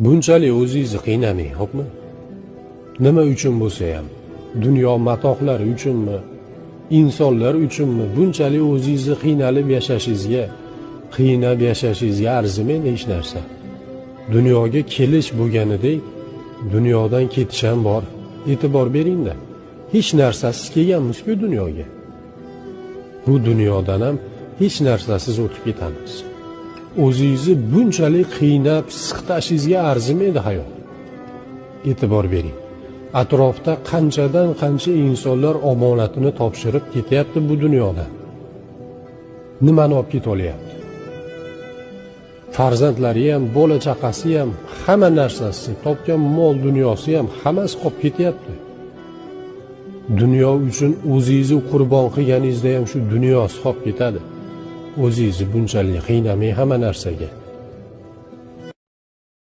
Bunchalik o'zingizni qiynamang, xo'pmi? Nima uchun bo'lsa ham, dunyo matohlari uchunmi, insonlar uchunmi, bunchalik o'zingizni qiynalib yashashingizga, qiynab yashashingizga arzimaydi hech narsa. Dunyoga kelish bo'lganidek, dunyodan ketish ham bor. E'tibor beringda. Hech narsasiz kelganmiz-ku dunyoga. Bu dunyodan ham hech narsasiz o'tib ketamiz. O'zingizni bunchalik qiynab, siqtashingizga arzimaydi hayot. E'tibor bering. Atrofda qanchadan qancha insonlar omonatini topshirib ketyapti bu dunyodan. Nimani olib keta olyapti? Farzandlari ham, bola chaqasi ham, hamma narsasi, topgan mol dunyosi ham hammasi qolib ketyapti. Dunyo uchun o'zingizni qurbon qilganingizda ham shu dunyosi qolib ketadi. O'zingizni bunchalik qiynamang hamma narsaga.